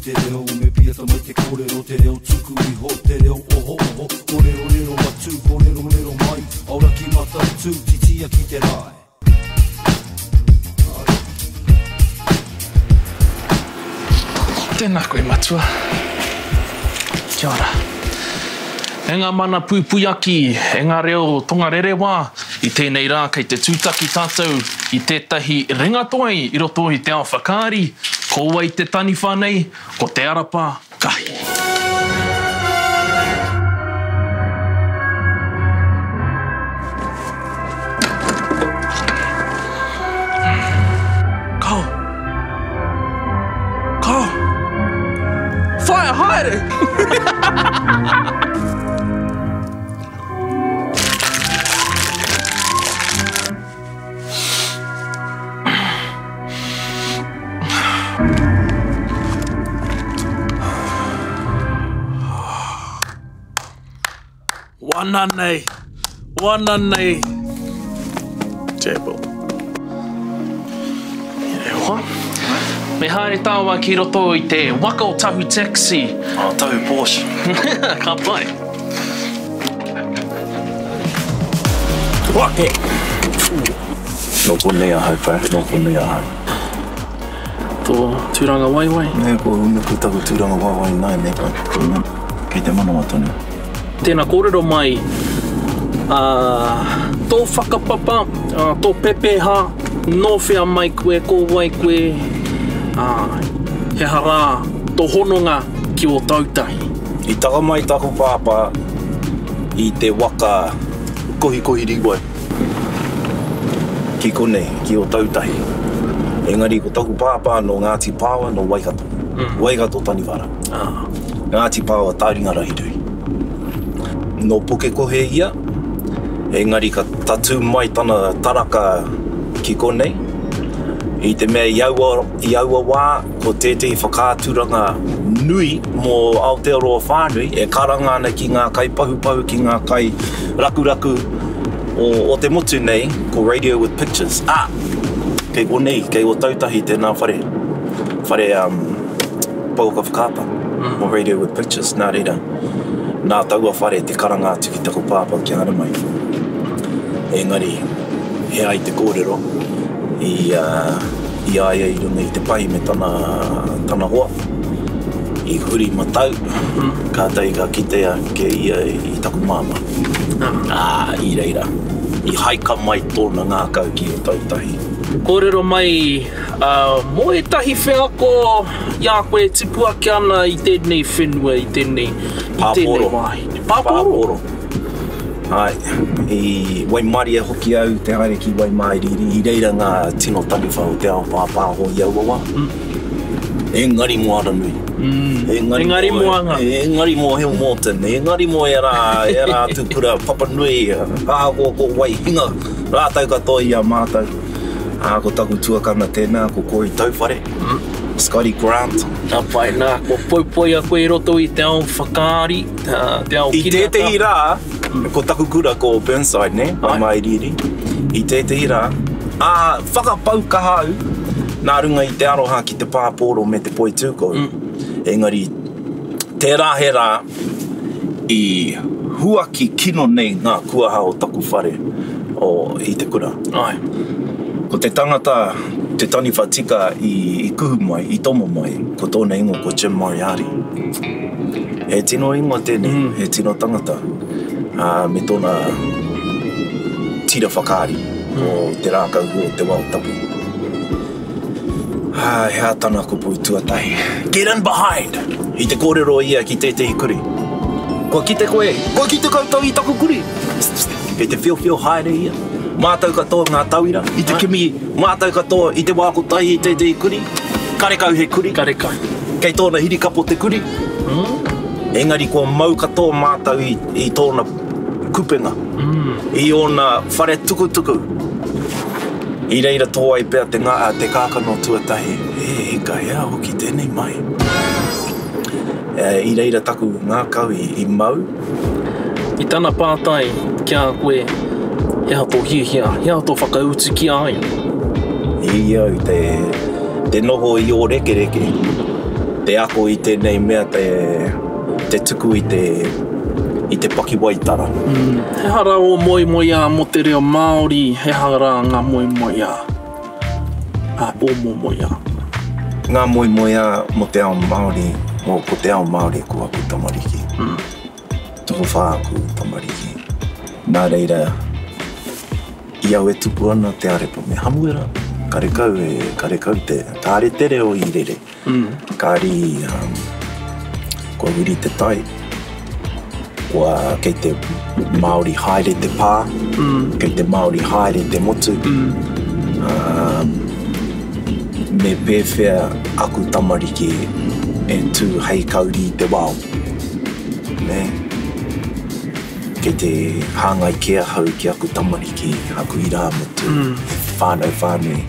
te reo me piata mai te kōrero Te reo tuku iho, te reo ohooho Kōrerorero atu, kōrerorero mai Aoraki matatū, titia ki te rae. Tēnā koe matua. Kia ora. E ngā mana puipuiaki, e ngā reo tongarerewā, i tēnei rā kei te tūtaki tātou i tētahi ringatoi i roto i te ao whakaari, ko wai te taniwha nei, ko Te Arapa Kahi. Kao. Kao. Whaia, haere! Wana nei, wana nei. Table. E hoa. Me haere tāua ki roto i te waka o Tahu Taxi. Oh, Tahu Porsche. Ka pai. Wake! Nō konei ahau, bro. Nō konei ahau. Tō tūranga waewae? Nē, kua unuku taku tūranga waewae ināianei, bro. Kei te manawa tonu. Tēnā kōrero mai, ā, tō whakapapa, ā, tō pepeha, nō whea mai koe, ko wai koe, ā, he aha rā tō hononga ki Ōtautahi? I taka mai taku pāpā i te waka kohikohi rīwai ki konei, ki Ōtautahi. Engari ko taku pāpā nō Ngāti Pāoa, nō Waikato. Waikato Taniwhara. Ngāti Pāoa Tāringarahirui. Nō Pukekohe ia, engari ka tatū mai tana taraka ki konei, i te mea i aua, i aua wā ko tētehi whakaaturanga nui mō Aotearoa whānui e karanga ana ki ngā kaipahupahu, ki ngā kairakuraku o, o te motu nei, ko Radio with Pictures. Ah! Kei konei, kei Ōtautahi tēnā whare, whare um, pouaka whakaata mm. o Radio with Pictures, nā reira, nā taua whare te karanga atu ki taku pāpā kia haere mai. Engari, he ai te kōrero i, uh, i a ia i runga i te pahi me tana, tana hoa, i huri matau, mm. kātahi ka kitea ke ia i taku māmā. Ah. Ā, i reira, i haika mai tōna ngākau ki Ōtautahi. Kōrero mai mō ētahi wheako i a koe e tipu ake ana i tēnei whenua, i tēnei, i tēnei wāhi. Pāporo. Pāporo. Āe, i waimarie hoki au te haere ki Waimāiriiri, i reira ngā tino taniwha o te ao pāpāho i aua wā. Mm. Engari mō Aranui. Mm. Engari, engari mō Anga. Engari mō Hillmorton. Engari mō ērā, ērā atu kura Papanui, ahakoa ko Waihinga, rātou katoa i a mātou. Ā, ko taku tuakana tēnā, ko Corey Tauwhare, mm. Scotty Grant. Ka pai, nā, kua poipoia koe i roto i te ao whakaari, te ao kiriata. I tētehi rā, ko taku kura ko Burnside, nē, Waimāiriiri, i tētehi rā, ā, whakapau kaha au, nā runga i te aroha ki te pāpōro me te poitūkohu, mm. engari, tērā he rā i huaki kino nei ngā kuaha o taku whare o, i te kura. Ai. Ko te tangata, te taniwha tika i, i kuhu mai, i tomo mai, ko tōna ingoa ko Jim Moriarty. He tino ingoa tēnei, mm. he tino tangata, ā, me tōna tira whakaari mm. o te rākau o te wao tapu. Ā, he aha tana kupu tuatahi? Get in behind! I te kōrero ia ki tētehi kuri. Kua kite koe, kua kite koutou i taku kuri! Kei te whiowhio haere ia. Mātou katoa ngā tauira, i te kimi mātou katoa i te wā kotahi i tētehi kuri, karekau he kuri. Karekau. Kei tōna hirikapo te kuri. Mm. Engari kua mau katoa mātou i, i tōna kupenga, mm. i ōna whare tukutuku. I reira tō ai pea te, ngā, te kākano tuatahi, e hika, he aha hoki tēnei mahi. E, I reira taku ngākau i, i mau. I tana pātai ki a koe, he aha tō hiahia, he aha tō whakautu ki a ia? I au te, te noho i Ōrekereke. Te ako i tēnei mea te, te tuku i te, i te pakiwaitara. He aha rā ō moemoeā mō te reo Māori, he aha rā ngā moemoeā, ā, ō moemoeā? Ngā moemoeā mō te ao Māori, mō, ko te ao Māori ko aku tamariki. Tokowhā aku tamariki. Nā reira, i au e tupu ana te arepa me Hamuera, karekau e, karekau te, kāre te reo i rere. Kāre i, kua wiri te tai, kua, kei te Māori haere te pā, kei te Māori haere te motu. Me pēwhea aku tamariki e tū hei kauri i te wao? Nē? Kei te hāngai kē ahau ki aku tamariki, aku irāmutu, whānau whānui.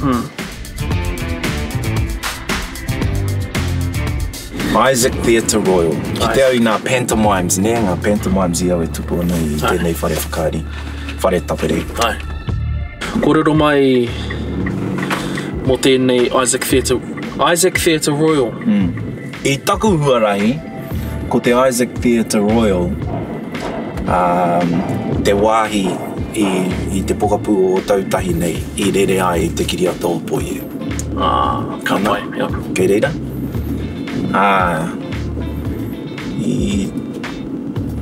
Isaac Theatre Royal. Ki te au i ngā pantomimes, nē, ngā pantomimes i au e tupu ana i tēnei whare whakaari, whare tapere. Ai. Kōrero mai mō tēnei Isaac Theatre, Isaac Theatre Royal. I taku huarahi, ko te Isaac Theatre Royal te wāhi i te pokapū o Ōtautahi nei i rere ai te kiriata o Poie. Ah, ka pai, yeah. Kei reira. Ā, i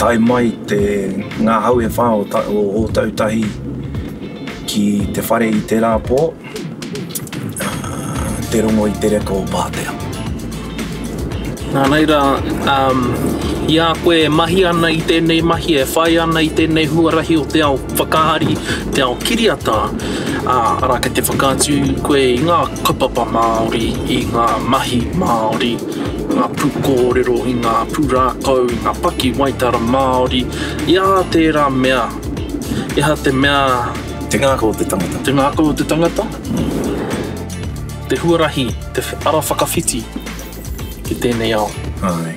tae mai te, ngā hau e whā o, o Ōtautahi ki te whare i tērā pō, Te rongo i te reka o Pātea. Nā reira, um, i a koe e mahi ana i tēnei mahi, e whai ana i tēnei huarahi o te ao whakaari, te ao kiriata, ā, arā kei te whakaatu koe i ngā kaupapa Māori, i ngā mahi Māori, ngā pūkōrero, i ngā pūrākau, i ngā pakiwaitara Māori, i a tērā mea, i aha te mea Te ngākau o te tangata. Te ngākau o te tangata. Te huarahi, te ara whakawhiti ki tēnei ao. Āe.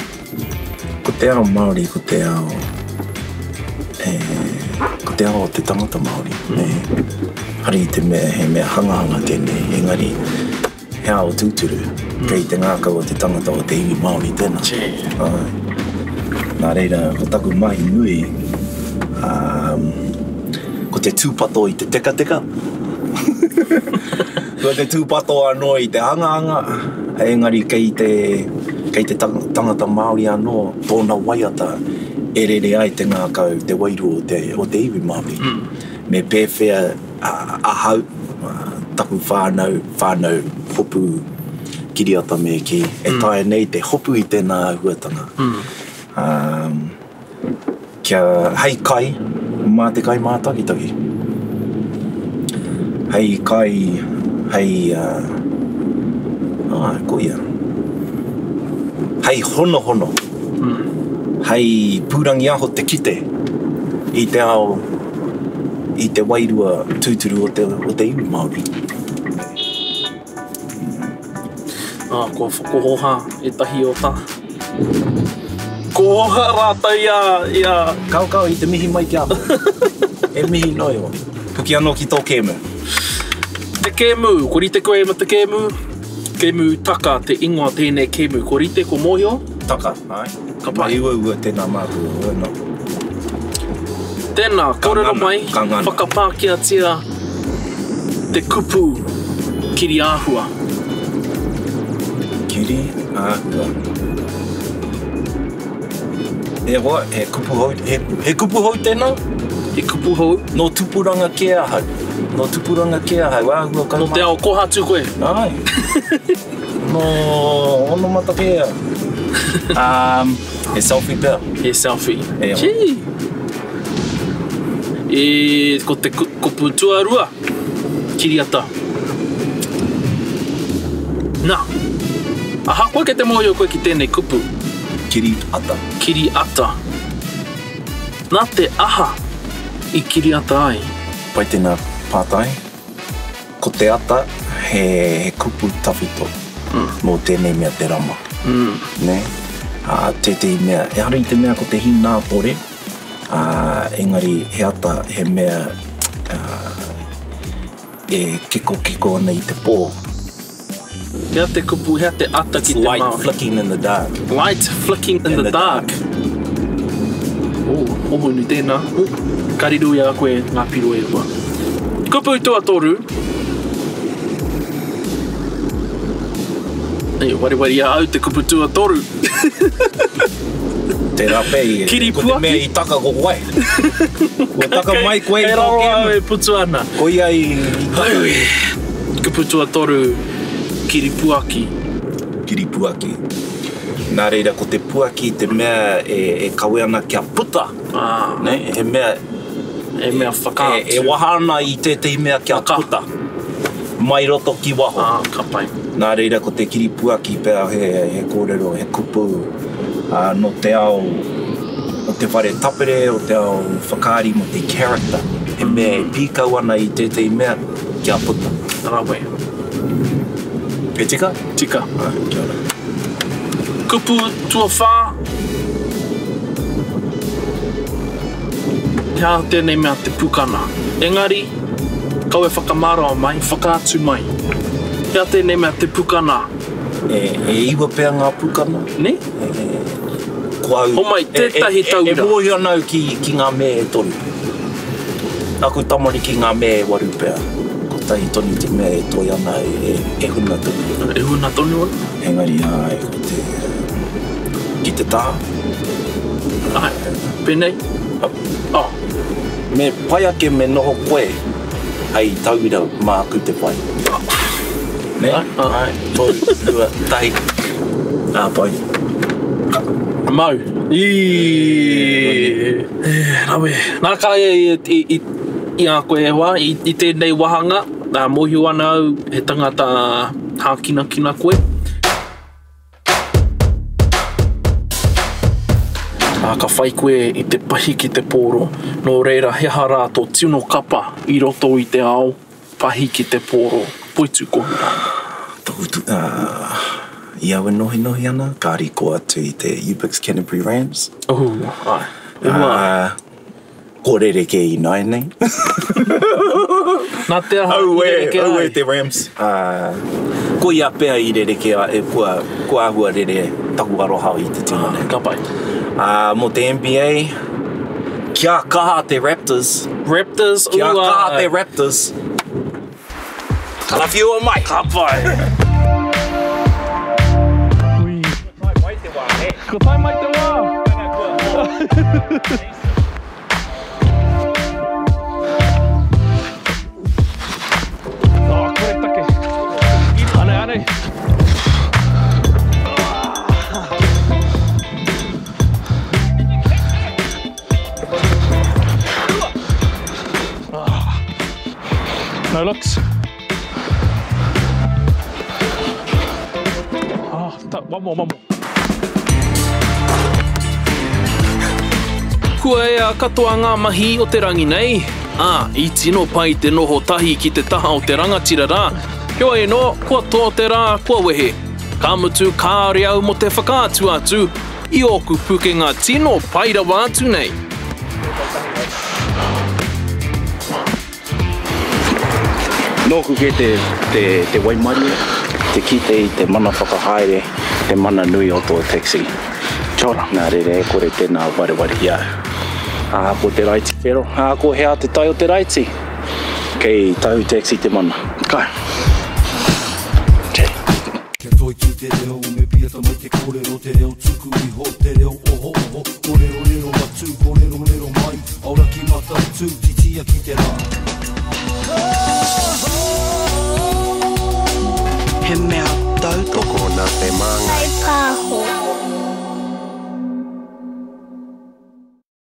Ko te ao Māori, ko te ao, e, ko te ao o te tangata Māori. Mm. E, hari i te mea, he mea hangahanga tēnei, engari, He ao tūturu, kei te ngākau o te tangata o te iwi Māori tēnā. Āe. Nā reira, ko taku mahi nui, ko te tūpato i te tekateka, ko te tūpato anō i te hangahanga, engari kei te, kei te tangata Māori anō tōna waiata e rere ai te ngākau, te wairua o te, o te iwi Māori. Me pēwhea ahau, taku whānau, whānau hopu kiriata me kī, e taea nei te hopu i tēnā āhuatanga. Kia hei kai mā te kaimātakitaki. Hei kai, hei, āe, koia. Hei honohono, hei pūrangiaho te kite i te ao. i te wairua tūturu o te, o te iwi Māori. Ah, kua whakohoha ētahi o tā. Ko hoha rātou i a, i a... Kao kao i te mihi mai ki a koe. E mihi noa iho. Hoki anō ki tō kēmu. Te kēmu, ko rite koe ma te kēmu? Kēmu Taka te ingoa tēnei kēmu. Ko rite, ko mōhio? Taka, āe. Ka pai. Mahi uaua tēnā māku, hoi anō. Tēnā, kōrero mai, ka ngana. whakapākehātia te kupu kiri āhua. Kiri āhua. E hoa, he kupu hou, he, he kupu hou tēnā? He kupu hou. Nō tupuranga kē ahau. Nō tupuranga kē ahau, āhua kau Nō te ao kōhatu koe. Āe. Nō onamata kē au. Um, he selfie pea. He selfie. E hoa. Gee. E, ko te kupu tuarua, kiriata. Nā, ahakoa kei te mōhio koe ki tēnei kupu. Kiri ata. Kiri ata. Nā te aha i kiri ata ai? Pai tēnā pātai. Ko te ata he, he kupu tawhito mō tēnei mea te rama. Nē? Ā, tētehi mea, ehara i te mea ko te hīnātore, ā, engari he ata, he mea, ā, e kikokiko ana i te pō. Hea te kupu, hea te ata ki te Light Māori? flicking in the dark. Light flicking in, In the, the dark. dark. Oh, ohonu tēnā. Oh, ka riro i a koe ngā piro e rua. Kupu tuatoru. E, wareware i a au te kupu tuatoru. Tērā pea i, Kiripuaki. ko te mea i taka ko koe. Kua taka mai koe i Kei tō raro au kēmu. e putu ana. Koia i Aue. Kupu tuatoru, kiripuaki. Kiripuaki. Nā reira, ko te puaki te mea e, e kawe ana kia puta. Ah, Ne? He mea e mea whakaatu. e, e waha ana i tētehi mea kia Whaka. puta. Mai roto ki waho. Ah, ka pai. Nā reira, ko te kiripuaki pea he, he kōrero, he kupu nō te ao o te whare tapere, o te ao whakaari mō te character. He mea e pīkau ana i tētehi mea kia puta. Rawe. E tika? Tika. Ah, kia ora. Kupu tuawhā. He aha tēnei mea te pukana. Engari, kau e whakamārama mai, whakaatu mai. He aha tēnei mea te pukana. E, e iwa pea ngā pukana. Ne? Ko au... Homai, tētahi tauira. E, e, e mōhio ana au ki, ki ngā mea e toru. Aku tamariki ngā mea e waru pea. Kotahi tonu te mea e toi ana e, e, e huna tonu. E huna tonu ana. Engari, ai, ko te... Ki te taha. Ai, pēnei. Oh, Me pai ake me noho koe hei tauira māku te whai. Ne? Ai, ai. Toru, rua, tahi. Ā, pai. Mau. I. E, rawe. Nā ka e i, i, i, i a koe e hoa, i, i tēnei wahanga, nā, mōhio ana au he tangata hākinakina koe. Ā, ka whai koe i te pahi ki te pōro. Nō reira, he aha rā tō tino kapa i roto i te ao pahi ki te pōro. Poitu kohura. Toku tu, i au e nohinohi ana, ka riko atu i te Ubix Canterbury Rams. Oh, ai. E hoa. Ko rerekē ināianei. Nā te aha i rerekē ai? Aue te Rams. Koia pea i rerekē ai, e, kua, kua āhua rere taku aroha i te tima nei. Ka pai. Mō te NBA, kia kaha te Raptors. Raptors, Kia ua. kaha te Raptors. Karawhiua mai! Ka pai. Ui. Ko tae mai te wā. Oh, kore take. Anei, anei. No looks. Oh, one more, one more. Kua ea katoa ngā mahi o te rangi nei, ā, i tino pai te noho tahi ki te taha o te rangatira rā. Heoi anō, kua toa te rā, kua wehe. Ka mutu kāore au mō te whakaatu atu i ōku pukenga tino pai rawa atu nei. Nōku kē te, te, te waimarie, te kite i te mana whakahaere, te mana nui o tō taxi. Kia ora. Nā reira e kore tēnā wareware i a au. Ahakoa te raiti whero, ahakoa he aha te tae o te raiti, kei tahu taxi te mana. Ka. Okay. Kia toitū te reo, me piata mai te kōrero, te reo tuku iho, te reo oho oho, kōrero rero atu, kōrero rero mai, aoraki matatū, titia ki te rā. He mea tautoko Tokona te māngai. Pāho.